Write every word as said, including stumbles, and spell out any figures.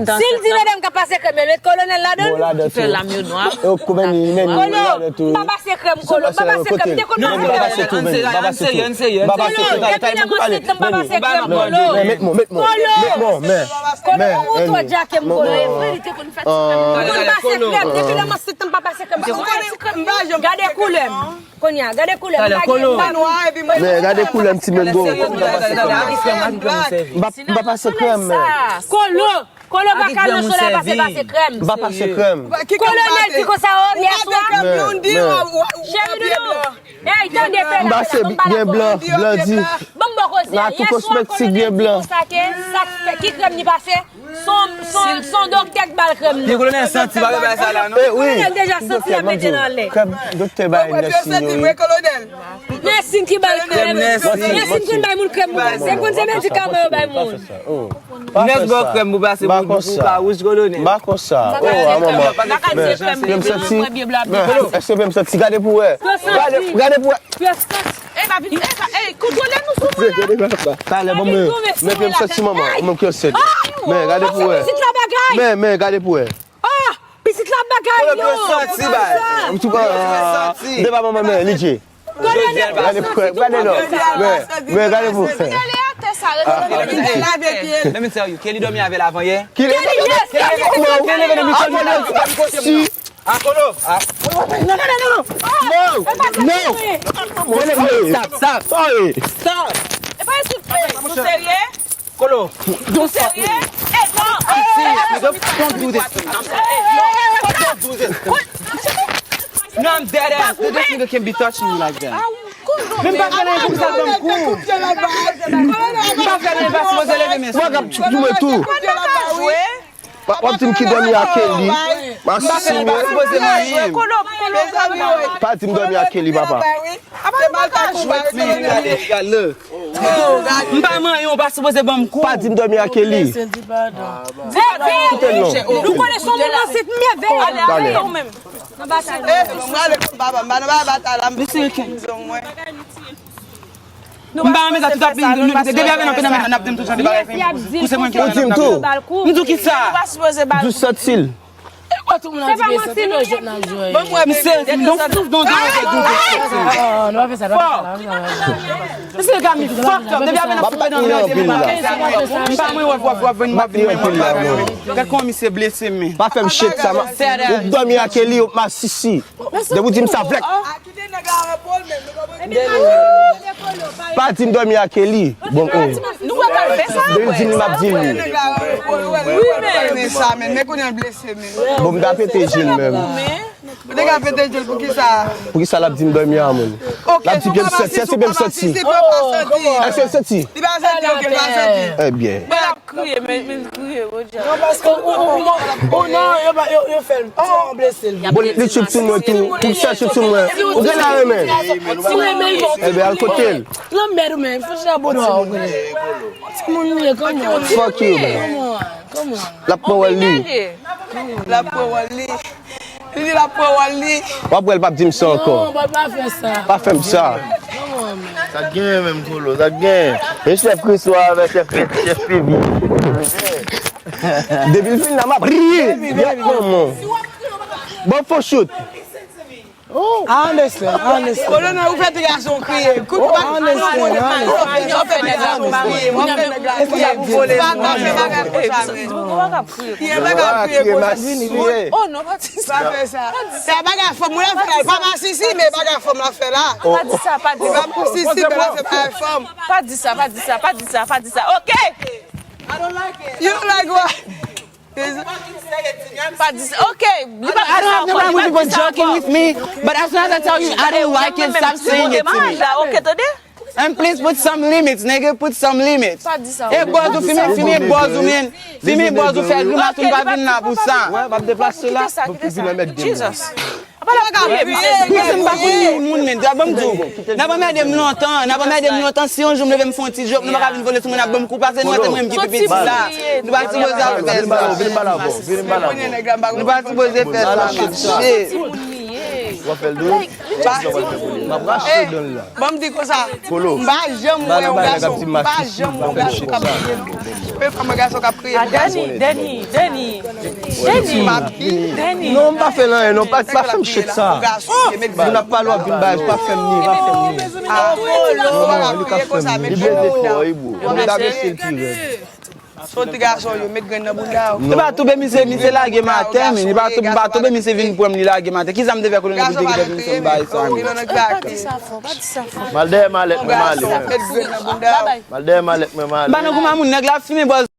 Si l di medam k ap pase krèm, yo met kolonèl ladan l? Ki fè lam yo nwa. Yo koumen ni, men ni. Kolo, m pa pase krèm, Kolo, m pa pase krèm. Te konn pase krèm. M pa pase krèm. M pa pase krèm. Depi lè m ansent, m pa pase krèm, Kolo. Met mwen, met mwen. Kolo, men, men, ou twò djake m, Kolo. E vre, li te konn fè ti krèm. M konn pase krèm. Depi lè m ansent, m pa pase krèm. M pa konn pase krèm. Gade koulè m. Kounye a, gade koulè m. M pa gen, m pa nwa, epi mwen. Men gade koulè m, ti menm gwo. M pa pase krèm, men. M pa pase krèm, men. Kolo, Kolo pa ka nan solèy pase, pase krèm. M pa pase krèm. Kolonèl di konsa, o, yè swa. Cheri doudou. Ey, tande, pè la, m pase byen blan, blan di. Ban m bò koze a. Yè swa, kolonèl di konsa ke sa k fè, ki krèm li pase? Son, son, son doktè k ba l krèm nan. Kolonèl santi, pa bay sa la, non? Kolonèl deja santi l ap mete l anlè. Krèm doktè ba l Nèsin yo, wi. Nèsin ki ba l krèm. Nèsin konn bay moun krèm pou pase. Konn se medikaman yo bay moun. Nès ba w krèm pou pase pou, pou ka wouj, kolonèl. M pa konsa. Oh, a manman. Men, men m santi, men, èske men m santi, gade pou wè. Gade, gade pou wè. Ey, pa vin, ey, pa, ey, kontwole nou sou mwen la. Talè, bon, men, men m santi manman, ou menm ki ansent. Men, gade pou wè. Men, men, gade pou wè. Ah, pitit la bagay, non. M tou pa, m te pa manman, men, li dje. Gade pou wè, gade non. Men, men, gade pou wè. Let me tell you, Kelly dòmi avè l avan yè. Kelly, yes, Kelly. Si. Ah, Kolo! Ah. Non, non, non, non, non! No! No! Stop, stop! Sorry! Stop! E pa ensilte. Ou serye? Kolo! Ou serye? Ey, non! I'm serious, nigga. Don't do this to me. I'm serious. No, don't do this to me. No, I'm dead ass. This nigga can't be touching me like that. Men m pa fè anyen pou sa ban m kou. M pa fè anyen, pa sipoze leve men sou mwen. Mwen k ap tchouk mwen tou. W ap di m ki dòmi ak Kelly. M ap siye. Pa di m dòmi ak Kelly, papa. M pa manyen, w pa sipoze ban m kou. Pa di m dòmi ak Kelly. Koute l non. Nou konnen se yon moun ansent, m leve. Talè. Ou menm. Nan batay. Eh, mwen ale kòm papa, m pa nan batay la, m fini zong mwen. M pa renmen sa, tout ap vin, depi avè n ap vin, n ap di m tout jan de bagay, pou se mwen ki. Ou di m tou. M di w ki sa? Ou pa sipoze ba l. Di w santi l. E kwa tout moun ap di, se pa manti, non. M santi l, don, don, don, don, don. Non, nou pa fè sa, nou pa fè sa, nou pa fè sa. Misye ka mi fucked up, depi avè n ap fouke nan mède, m pa, m pa mwen, w ap, w ap, w ap vin, w ap vin, w ap vin. Gad kòman misye blese men. Pa fè m shit sa, m ap dòmi ak Kelly, m ap sisi. Depi w di m sa, vlèk. Pa di m dòmi ak Kelly. Bon, oh. Nou wè k al fè sa. Depi l di m li, m ap di l li. Wi, men. Men sa, men, men kounye a l blese, men. Bon, m ta pete je l menm. Ou te ka pete je l pou ki sa? Pou ki sa l ap di m dòmi a moun? L ap di ke m santi, èske m santi? Èske l santi? Li pa santi, ok, li pa santi. Ebyen. Kriye, men, men kriye, Roger. Non, paske ou, ou, ou, ou, non, yo pa, yo, yo fè l, timoun blese l. Bon, li tchout sou mwen tou, li fè tchout sou mwen. Ou gen la renmen. Ou renmen l, bon. Ebyen, al kote l. Lanmèd ou menm, fò chita bò dwa, ou konnen. Timoun li ye, kòman? Fuck you, man. Kòman? Kòman? L ap pran wòl li. L ap pran wòl li. Li di l ap pran wòl li. W ap wè l p ap di m sa ankò. Non, bòy, pa fè sa. Pa fè m sa. Sa t genyen menm, Kolo, sa t genyen? Men chèf Kriswa avèk chèf, chèf Pivi. Depi l fin la, m ap riye. Baby, baby. Kòman? Bon, fò chout. I understand, I understand. Kolo, non, ou fè ti gason kriye. Kout pa. I understand, I understand. Ou fè ti gason kriye. Ou fè ti gason kriye. Pa, pa fè bagay konsa, men. Kriye, pa ka kriye konsa. Oh, non, pa di sa. Pa fè sa. Se bagay fanm, mwen la fè la. Pa masisi, men bagay fanm la fè la. Pa di sa, pa di sa. Pa masisi, men la fè bagay fanm. Pa di sa, pa di sa, pa di sa, pa di sa. Ok. You don't like what? Pa di sa. Ok. Li pa di sa ankò, li pa di sa ankò. Joking with me, but as soon as I tell you I don't like it, stop saying it to me. Ok, tande? And please put some limits, nigga, put some limits. Pa di sa. E bòz ou fimen, fimen bòz ou, men. Fimen bòz ou, fè grimas ou, pa vin la pou sa. Wè, m ap deplase la. Kite sa, kite sa. Jesus. Pase m pa konn moun, men. Ban m di w. N ap anmède m lontan, n ap anmède m lontan. Si yon jou m leve m fè yon ti jwèt, nou pa ka vin vole sou mwen, n ap ban m kou. Pase nou wè se mwen menm ki pi piti la. Nou pa sipoze ap fè sa. Nou pa sipoze fè sa, mesye. W ap fè l dou? M ap rache dan l la. Ban m di konsa, m pa janm wè yon gason, m pa janm wè yon gason k ap kriye pou gason. Premye fwa m wè gason k ap kriye pou gason. Dani, Dani, Dani, Dani. Non, m pa fè l anyen, non, pa, pa fè m shit sa. Moun ap pale, w ap vin bay, pa fè m ni, pa fè m ni. Non, non, li ka fè m ni. Li blese twò, wi, bro. Ou ta blese l pi rèd. Soti gason yo, met grenn nan bounda w. Li pa tou bemize, mize lage m atè, men. Li pa tou, li pa tou bemize vin pran m, li lage m atè. Kisa m te fè kolonèl pou te gentan vin fè m bagay sa, men? Pa di sa fò, pa di sa fò. M al dèyè malèt mwen, m ale. Met grenn nan bounda w. M al dèyè malèt mwen, m ale. M pa nan goumen moun, nèg la ap fimen bòz.